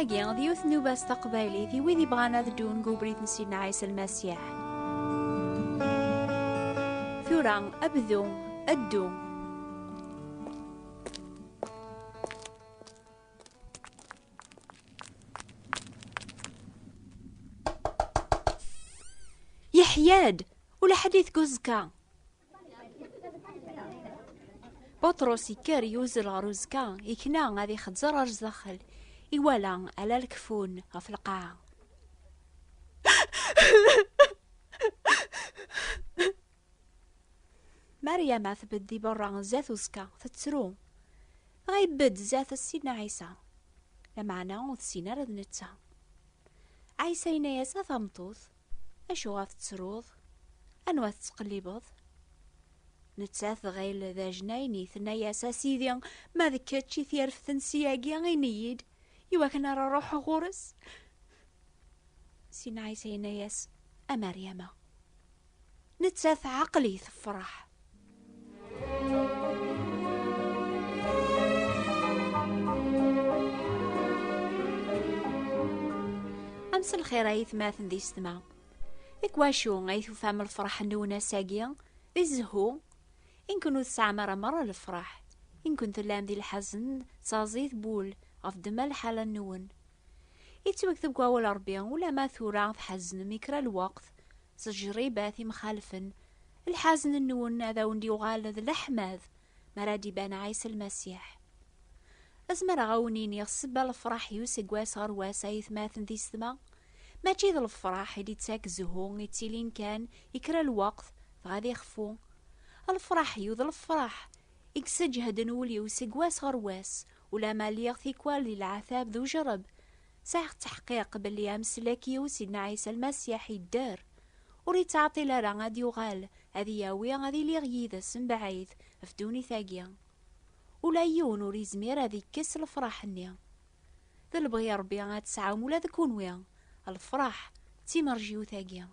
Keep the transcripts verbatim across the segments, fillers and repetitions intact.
Tagi d yiwet n nnuba s taqbaylit i wid yebɣan ad ddun deg ubrid n Sidna Ɛisa Lmasiḥ. Tura, bdu, ddu. Yeḥya-d, ula ḥedd iteg uzekka. Buṭrus ikker yuzzel ɣer uzekka, ikna ad ixezzer ar zdaxel, iwala ala lekfun ɣef lqaɛa. Maryama tbedd di berra zdat uzekka, tettru. Dɣa ibedd zdat Sidna Ɛisa, lameɛna ur tessin ara d netta. Ɛisa yenna-yas: "A tameṭṭut, acuɣer tettruḍ? Anwa tettqellibeḍ?" Nettat tɣil d ajnayni, tenna-yas: "A Sidi, ma d kečč i t-irefden siyagi, ini-yi-d, iwakken ara ruḥeɣ ɣur-s." Sidna Ɛisa yenna-yas: "A Maryama." Nettat teɛqel-it, tefreḥ. Am s lxir ay atmaten d yessetma. Deg wacu ay tufam lferḥ-nwen ass-agi? Di zzhu? Inken ur tesɛam ara merra lefraḥ. Inken tellam di lḥazen, d taẓit n wul, ɣef ddemma lḥala-nwen. Yettwakteb deg wawal Ṛebbi, ulamma tura tḥeznem i kra lweqt, s ttejribat imxalfen, lḥazen-nwen ad awen-d-yuɣal d leḥmad mi ara d-iban Ɛisa Lmasiḥ. Zemreɣ a wen-iniɣ ssebba lefraḥ-iw seg wass ɣer wass, ay atmaten d yessetma. Mačči d lefraḥ i d-ittak zzhu, ittilin kan i kra lweqt, dɣa ad ixfu. Lefraḥ-iw d lefraḥ i yesseǧhden ul-iw seg wass ɣer wass, ulamma lliɣ tikwal di leɛtab d ujerreb. Sɛiɣ ttaḥqiq belli amsellek-iw Sidna Ɛisa Lmasiḥ yedder. Ur yettɛeṭṭil ara ad d-yuɣal, ad iyi-yawi ad iliɣ yid-s mebɛid ɣef ddunit-agi. Ula yiwen ur yezmir ad ikkes lefraḥ-nni. D lebɣi Ṛebbi ad tesɛum ula d kunwi lefraḥ d timerjiwt-agi.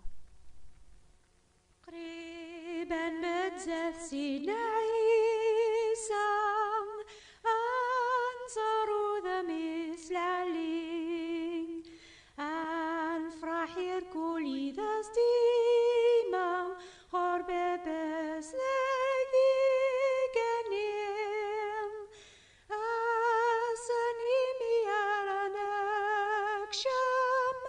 Qrib ad nezzat Sidna Ɛisa, ad nẓer udem-is lɛali, ad nefreḥ irkul yid-s dima, ɣur Baba-s dagi kan. Ass-a imi ara nekcem,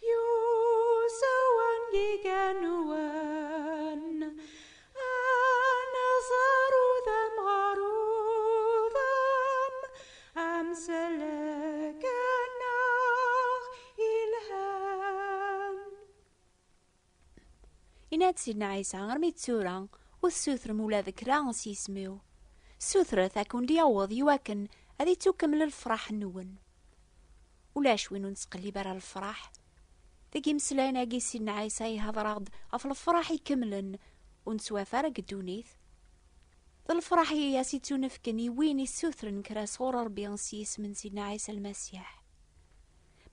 yusa wangiga-nwen. Ad nẓer udem ɣer udem, amsellek-nneɣ ilhan. Yenna-d Sidna Ɛisa: "Armi d tura, ur tessutrem ula d kra s yisem-iw. Sutret, ad ken-d-yaweḍ iwakken ad ittukemmel lefraḥ-nwen." Ulac win ur nettqellib ara lefraḥ. Deg imeslayen-agi, Sidna Ɛisa ihder-aɣ-d ɣef lefraḥ ikemlen ur nettwafa ara deg ddunit. D lefraḥ i as-ittunefken i win issutren kra sɣur Ṛebbi s yisem n Sidna Ɛisa Lmasiḥ.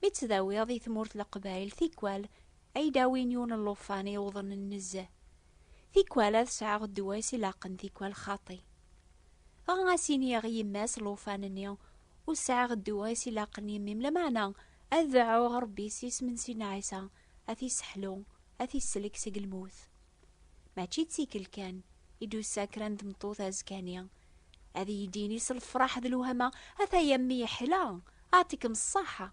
Mi ttdawiɣ di tmurt n Leqbayel, tikwal ay d-awin yiwen n llufan iwḍen nezzeh. Tikwal ad sɛeɣ ddwa-s ilaqen, tikwal xaṭi. Dɣa as-iniɣ i yemma-s n llufan-nni: "Ur sɛiɣ ddwa-s ilaqen, yemma-m, lameɛna ad dɛuɣ Ṛebbi s yisem n Sidna Ɛisa, ad t-isseḥlu, ad t-isellek seg lmut." Mačči d tikkelt kan i d-tusa kra n tmeṭṭut azekka-nni, ad iyi-d-yini s lefraḥ d lewhama: "Ataya mmi yeḥla, aɛṭikem ṣṣaḥa."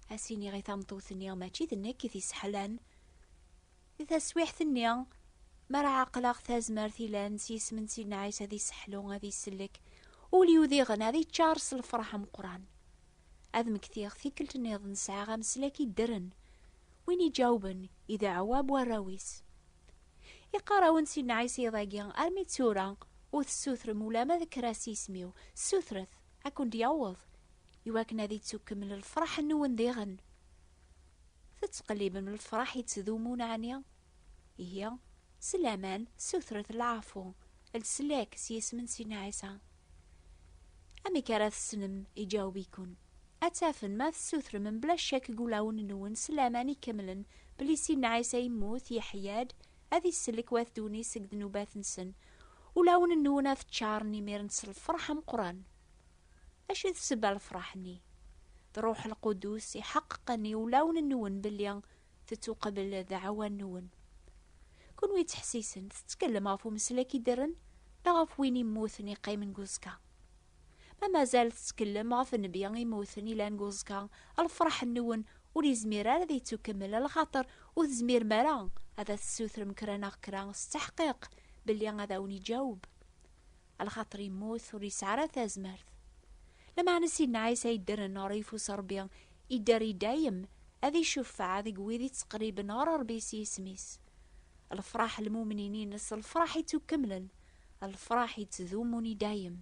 Ad s-iniɣ i tameṭṭut-nni mačči d nekk i t-isseḥlan. Di taswiḥt-nni, mi ara ɛeqleɣ tazmert ilan s yisem n Sidna Ɛisa ad isseḥlu, ad isellek, ul-iw diɣen ad iččar s lefraḥ ameqqran. Ad mmektiɣ tikkelt nniḍen sɛiɣ ameslak iddren. Win iǧawben, ideɛɛu am warraw-is. Iqqar-awen Sidna Ɛisa iḍ-agi: "Armi d tura, ur tessutrem ula ma d kra s yisem-iw. Ssutret, ad ken-d-yaweḍ, iwakken ad ittukkemmel lefraḥ-nwen diɣen." Tettqellibem lefraḥ yettdumun ɛni? Ihi, s laman, sutret leɛfu, leslak s yisem n Sidna Ɛisa. Amek ara tessnem iǧaweb-iken? Ad tafem ma tessutrem mebla ccak deg ulawen-nwen s laman ikemlen belli Sidna Ɛisa yemmut, yeḥya-d, ad isellek wat ddunit seg ddnubat-nsen. Ulawen-nwen ad ččaren imiren s lferḥ ameqqran. Acu i d ssebba n lefraḥ-nni? d Ṛuḥ Lqudus iḥeqqeqen i wulawen-nwen belli tettuqbel ddeɛwa-nwen. Kunwi ttḥessisen, tettkellem ɣef umeslak iddren neɣ ɣef win immuten iqqimen deg uẓekka? Ma mazal tettkellem ɣef nnbi immuten ilan deg uẓekka, lferḥ-nwen ur izmir ara ad yettukemmel, alaxaṭer ur tezmirem ara ad tessutrem kra neɣ kra s tteḥqiq belli ad awen-iǧaweb. Alaxaṭer immut ur yesɛi ara tazmert. Lameɛna Sidna Ɛisa yeddren ɣer yeffus Ṛebbi, idder i dayem, ad icufeɛ deg wid ittqerriben ɣer Ṛebbi s yisem-is. Lefraḥ n lmumnin-ines, lefraḥ ittukemmlen, lefraḥ ittdumun i dayem.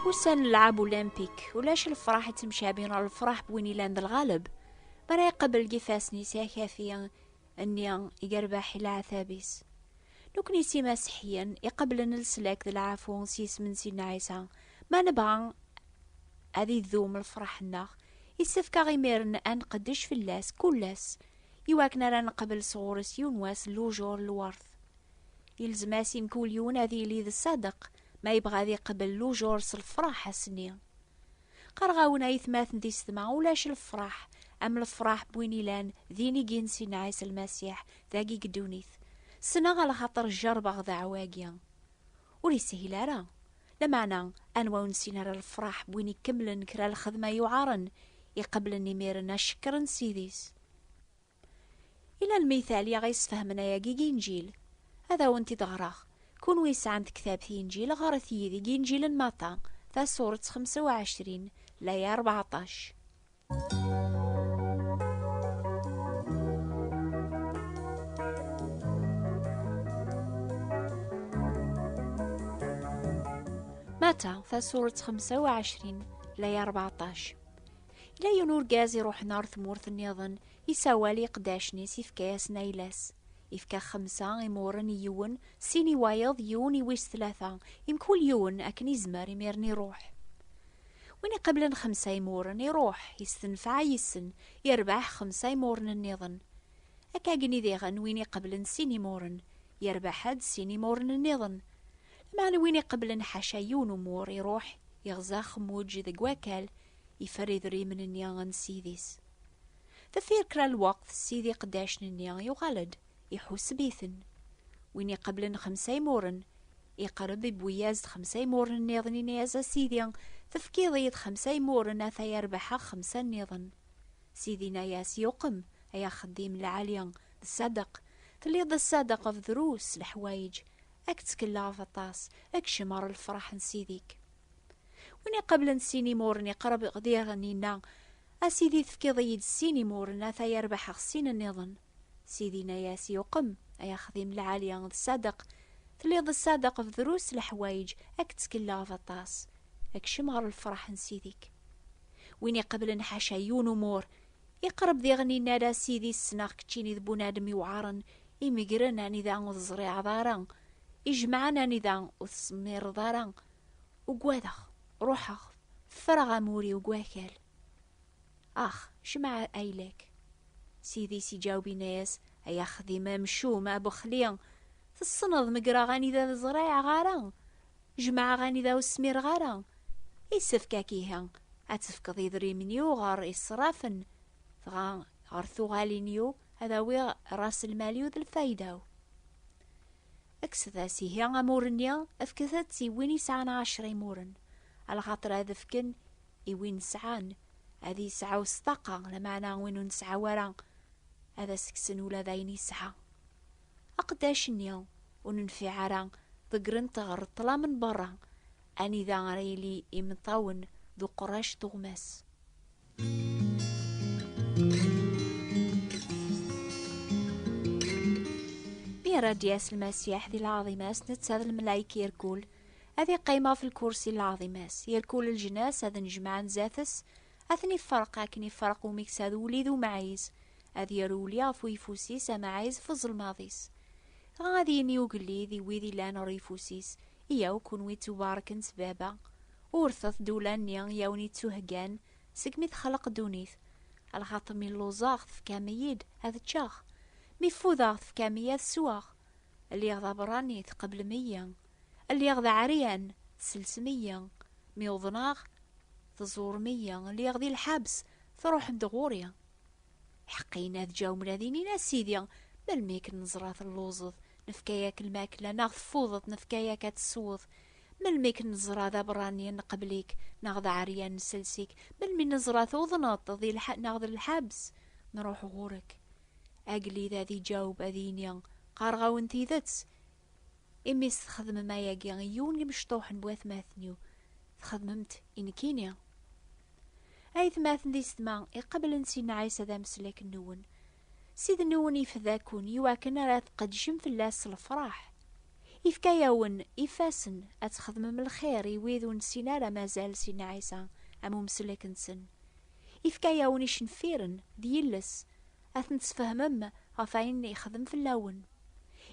Ussan n lɛab ulimpik, ulac lefraḥ ittemcabin ɣer lefraḥ n win ilan d lɣaleb, mi ara iqabel deg ifassen-is akafi-nni i yerbeḥ i leɛtab-is. Nekni s imasiḥiyen iqablen leslak d lɛafu s yisem n Sidna Ɛisa, ma nebɣa ad idum lefraḥ-nneɣ, issefk-aɣ imiren ad nqeddec fell-as kul ass, iwakken ara neqbel sɣur-s yiwen wass lujur n lwert. Yelzem-as i mkul yiwen ad yili d ṣṣadeq ma yebɣa ad iqbel lujur s lefraḥ ass-nni. Qqareɣ-awen, aytmaten d yessetma, ulac lefraḥ am lefraḥ n win ilan d inigi n Sidna Ɛisa Lmasiḥ dagi deg ddunit. Ssneɣ, alaxaṭer jerrbeɣ ddeɛwa-agi. Ur yeshil ara. Lameɛna, anwa ur nessin ara lefraḥ n win ikemmlen kra lxedma yuɛren, iqeblen imiren acekker n Ssid-is? Ila lmital i aɣ-yesfehmen ayagi deg Inǧil. Ad awen-t-id-ɣreɣ. Kunwi yesɛan tektabt Inǧil, ɣret yid-i deg Inǧil n Matta, tasuret xemsa u ɛecrin, laya rbeɛṭac. Matta, tasuret xemsa u ɛecrin, laya rbeɛṭac. Yella yiwen urgaz iruḥen ar tmurt nniḍen, isawal i iqeddacen-is, ifka-yasen ayla-s. Ifka xemsa imuren i yiwen, sin i wayeḍ, yiwen i wis tlata, i mkul yiwen akken izmer imiren iruḥ. Win iqeblen xemsa imuren iruḥ, istenfeɛ yis-sen, irbeḥ xemsa imuren nniḍen. Akka agni diɣen win iqeblen sin imuren, yerbeḥ-d sin imuren nniḍen. Lameɛna win iqeblen ḥaca yiwen umur iruḥ, iɣza axemmuǧ deg wakal, ifer idrimen-nni n ssid-is. Deffir kra n lweqt, ssid iqeddacen-nni yuɣal-d, iḥuseb-iten. Win iqeblen xemsa imuren, iqerreb iwwi-yas-d xemsa imuren nniḍen, ini-as: "A sidi, tefkiḍ-iyi-d xemsa imuren, ataya rebḥeɣ xemsa nniḍen." Sidi yenna-yas: "Yuqem, ay axeddim lɛali, d ṣṣadeq. Telliḍ d ṣṣadeq ɣef drus leḥwayeǧ, ad k-ttkelleɣ ɣef aṭas, kcem ɣer lefraḥ n sidi-k." Win iqablen sin imuren iqreb diɣen, inna: "A sidi, tefkiḍ-iyi-d sin imuren, ataya rebḥeɣ sin nniḍen." Sidi yenna-yas: "Yuqem, ay axdim lɛali d ṣṣadeq, telliḍ d ṣṣadeq ɣef drus leḥwayeǧ, ad k-ttkelleɣ ɣef aṭas, kcem ɣer lefraḥ n sidi-k." Win iqeblen ḥaca yiwen umur, iqreb diɣen, inna-d: "A sidi, ssneɣ keččini d bunadem iweɛren, imegren anida ur teẓriɛeḍ ara, ijemɛen anida ur tettsemmireḍ ara. Ugadeɣ, ruḥeɣ, ffreɣ amur-iw deg wakal. Ax, jmeɛ ayla-k." Sidi-s iǧaweb, inna-yas: "Ay axdim amcum, abexli, tessneḍ megreɣ anida ur ẓriɛeɣ ara, jemɛeɣ anida ur smireɣ ara. Issefk-ak ihi ad tefkeḍ idrimen-iw ɣer iṣrafen, dɣa ɣer tuɣalin-iw ad awiɣ ras lmal-iw d lfayda-w." Kkset-as ihi amur-nni, fket-t i win yesɛan ɛecra imuren, alaxaṭer ad fken i win sɛan, ad yesɛu s ṭṭaqa, lameɛna win ur nesɛa ara, ad as-kksen ula d ayen yesɛa. Aqeddac-nni ur nenfiɛ ara, ḍeggren-t ɣer ṭṭlam n berra, anida ara yili imeṭṭawen d uqerrac tuɣmas. Mi ara d-yas Lmasiḥ di lɛaḍima-s, netta d lmelayek irkul, ad iqqim ɣef lkursi n lɛaḍima-s. Irkul leǧnas ad nnejmaɛen zdat-s, ad ten-ifreq akken ifreq umeksa d wulli d umeɛyiz, ad yerr uli ɣef uyeffus-is amaɛiz f uzelmaḍ-is. Dɣa ad yini ugellid i wid illan ɣer uyeffus-is: "Yyaw, kunwi ttubarken s Baba, urtet-d ula-nni i awen-ittuheggan segmi texleq ddunit. Alaxaṭer mi lluẓeɣ, tefkam-iyi-d ad ččeɣ, mi ffudeɣ, tefkam-iyi ad sweɣ, Lliɣ d aberrani, tqeblem-iyi. Lliɣ d aɛeryan, tselsem-iyi. Mi uḍneɣ, teẓurem-iyi. Lliɣ di lḥebs, truḥem-d ɣur-i. Ḥeqqin ad ǧawmen ad inin: "A Sidi, melmi i k-neẓra telluẓeḍ, nefka-yak lmakla, neɣ teffudeḍ, nefka-yak ad tesweḍ? Melmi i k-neẓra d aberrani, nqebl-ik, neɣ d aɛeryan, nsels-ik? Melmi neẓra tuḍneḍ di lḥ-, neɣ d lḥebs, nruḥ ɣur-k?" Agellid ad iǧaweb, ad yini: "Qqareɣ-awen tidet, imi s-txedmem ayagi i yiwen n imecṭuḥen n watmaten-iw, txedmem-t i nekkini." Aytmaten d isetma iqeblen Sidna Ɛisa d ameslak-nwen, Ssid-nwen ifda-ken iwakken ara tqeddcem fell-as s lefraḥ. Ifka-yawen ifassen ad txedmem lxir i wid ur nessin ara mazal Sidna Ɛisa am umeslak-nsen. Ifka-yawen icenfiren d yiles ad ten-tesfehmem ɣef wayen yexdem fell-awen.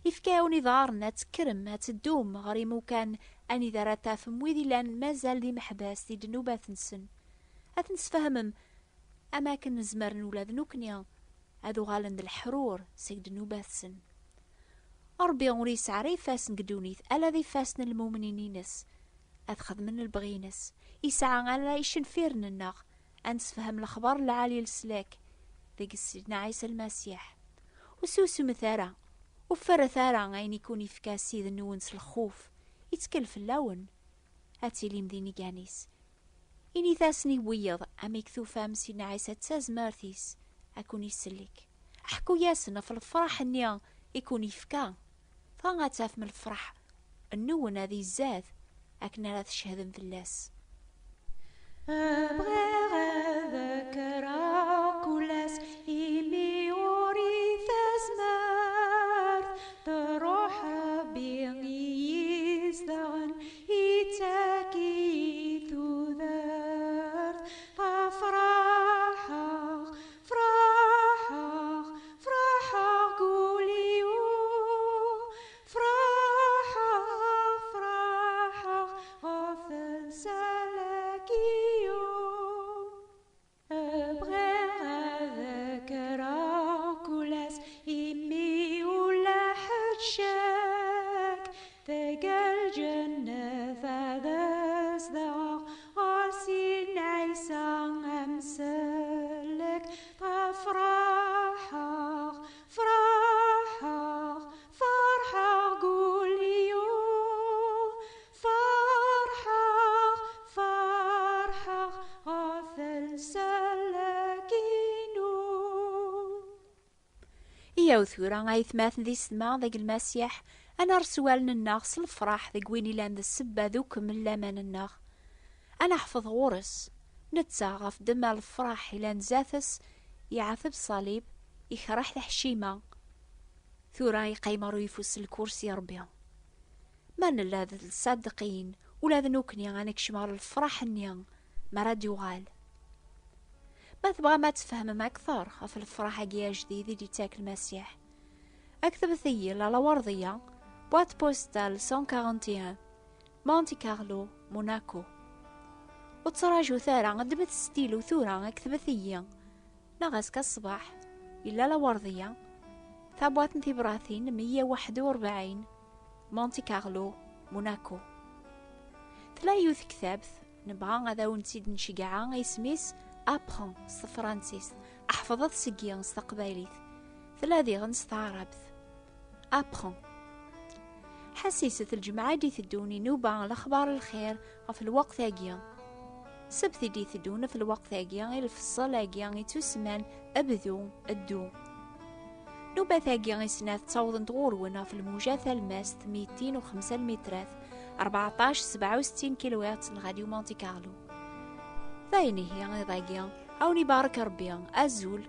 Ifka-yawen iḍarren ad tekkrem, ad teddum ɣer imukan anida ara tafem wid illan mazal d imeḥbas di ddnubat-nsen. Ad ten-tesfehmem am akken zemren ula d nukni ad uɣalen d leḥrur seg ddnubat-nsen. Ṛebbi ur yesɛi ara ifassen deg ddunit, ala d ifassen n lmumnin-ines, ad xedmen lebɣi-ines. Yesɛa ala icenfiren-nneɣ, ad nessefhem lexbar n lɛali leslak deg Sidna Ɛisa Lmasiḥ. Ur susmet ara, ur ferret ara ayen i kun-ifka Ssid-nwen s lxuf, ittkel fell-awen, ad tilim d inigan-is. Init-asen i wiyeḍ amek tufam Sidna Ɛisa d tazmert-is, ad kun-isellek. Ḥku-yasen ɣef lefraḥ-nni i kun-ifka, dɣa ad tafem lefraḥ-nwen ad izad akken ara tcehdem fell-as. Bɣiɣ ad kkreɣ kul ass, imi ɣur-i tazmert, truḥ Rebbi i yizedɣen, ittak-iyi tudert. Ferḥeɣ, ferḥeɣ, ferḥeɣ kul yum. Ferḥeɣ, ferḥeɣ ɣef lsalak-iw. Bɣiɣ ad kkreɣ kul ass, imi ula ḥedd ccek. Deg lǧennet ad zedɣeɣ ɣer Sidna Ɛisa amsellek. Ferḥeɣ, ferḥeɣ, ferḥeɣ kul yum. Ferḥeɣ, ferḥeɣ ɣef lsalak-inu. Iyaw tura, aytmaten d isetma deg Lmasiḥ, ad nerr s wallen-nneɣ s lefraḥ deg win ilan d ssebba d ukemmel laman-nneɣ. Ad neḥfeḍ ɣur-s, netta ɣef ddemma lefraḥ ilan zdat-s, yeɛteb ṣṣalib, ikreh taḥcima. Tura iqqim ɣer uyeffus n lkursi Ṛebbi. Ma nella d lṣadiqin, ula d nekkni ad nekcem ɣer lefraḥ-nni mi ara d-yuɣal. Ma tebɣam ad tfehmem akteṛ ɣef lefraḥ-agi ajdid i d-ittak Lmasiḥ, aktbet-iyi la Lawerḍiya, boîte postale cent quarante et un, Monte Carlo, Monaco. Ur ttraǧut ara, ddmet stylo tura, aktbet-iyi. Neɣ azekka ṣṣbeḥ, yella Lawerḍiya, tabwaṭ n tibratin meyya u waḥed u rebɛin, Monte Carlo, Monaco. Tella yiwet tektabt, nebɣa ad awen-tt-id-nceggeɛ, isem-is Apprends s tefransist, ḥefḍet seg-i s taqbaylit. Tella diɣen s taɛrabt. Apprends. Ḥassiset lǧemɛa i d-iteddun inuba lexbar lxir ɣef lweqt-agi. Ssebt i d-iteddun ɣef lweqt-agi i lfeṣṣel-agi ittusemman Bdu, Ddu. Nnubat-agi i snat ttawḍent ɣur-wen ɣef lmuja talmast mitin u xemsa lmitrat, rbeɛṭac sebɛa u settin kilohertz n Radio Monte Carlo. D ayen ihi iḍ-agi, a wen-ibarek Rebbi, azul,